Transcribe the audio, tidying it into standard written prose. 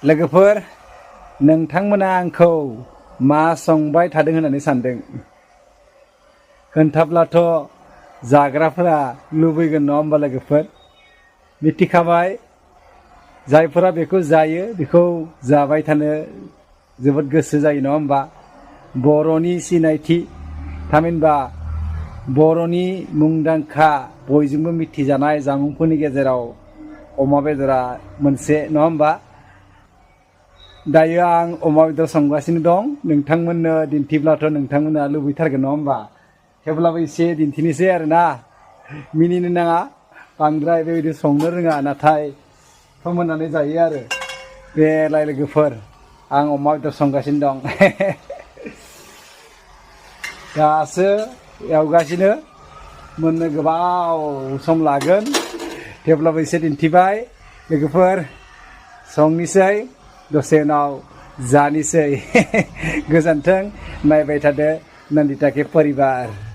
लोगोफोर नोंथांमोना आंखौ मा संबाय थादों होननानै सानदों? खोन्थाब्लाथ' जाग्राफोरा लुबैगोन नङा होमबा लोगोफोर? मिथिखाबाय जायफोरा बेखौ जायो बेखौ जाबाय थानो जोबोद गोसो जायो नङा होमबा? बर'नि सिनायथि थामहिनबा बर'नि मुंदांखा बयजोंबो मिथिजानाय जामुंफोरनि गेजेराव अमा बेदरा मोनसे नङा होमबा? दायो आं अमा बेदर संगासिनो दं। नोंथांमोननो दिन्थिब्लाथ' नोंथांमोना लुबैथारगोन नङा होमबा? थेवब्लाबो एसे दिन्थिनोसै आरोना, मिनिनो नाङा, बांद्राय बेबायदि संनो रोङा, नाथाय फोमोननानै जायो आरो। बेलाय लोगोफोर आं अमा बेदर संगासिनो दं। दासो एवगासिनो, मोननो गोबाव सम लागोन, थेवब्लाबो एसे दिन्थिबाय। लोगोफोर संनिसै, दसे उनाव जानिसै। गोजोन्थों, नायबाय थादो नन्दिता के परिबार।